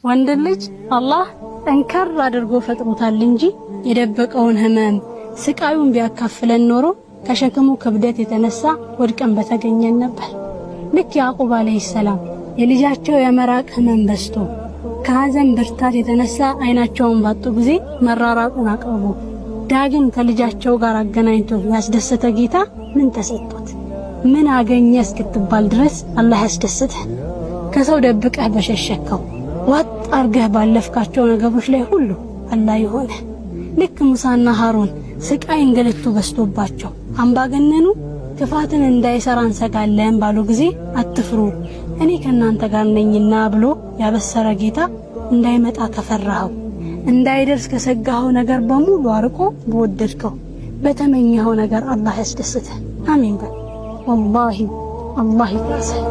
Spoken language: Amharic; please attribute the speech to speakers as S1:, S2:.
S1: ወንድ ልጅ አላህ ጠንከር አድርጎ ፈጥሮታል እንጂ የደበቀውን ህመም ስቃዩን ቢያካፍለን ኖሮ ከሸክሙ ክብደት የተነሳ ወድቀን በተገኘን ነበር። ልክ ያዕቁብ አለይሂ ሰላም የልጃቸው የመራቅ ህመም በዝቶ ከሐዘን ብርታት የተነሳ አይናቸውን ባጡ ጊዜ መራራቁን አቅርቦ ዳግም ከልጃቸው ጋር አገናኝቶ ያስደሰተ ጌታ ምን ተሰጥቶት ምን አገኘ እስክትባል ድረስ አላህ ያስደስትህ። ከሰው ደብቀህ በሸሸከው ዋጥ አርገህ ባለፍካቸው ነገሮች ላይ ሁሉ አላህ ይሆነ። ልክ ሙሳና ሃሩን ስቃይ እንግልቱ በዝቶባቸው አምባገነኑ ክፋትን እንዳይሰራ እንሰጋለን ባሉ ጊዜ አትፍሩ እኔ ከእናንተ ጋር ነኝና ብሎ ያበሰረ ጌታ እንዳይመጣ ከፈራኸው እንዳይደርስ ከሰጋኸው ነገር በሙሉ አርቆ በወደድከው በተመኘኸው ነገር አላህ ያስደስትህ። አሚን በል። ወላሂ አላህ ይካስህ።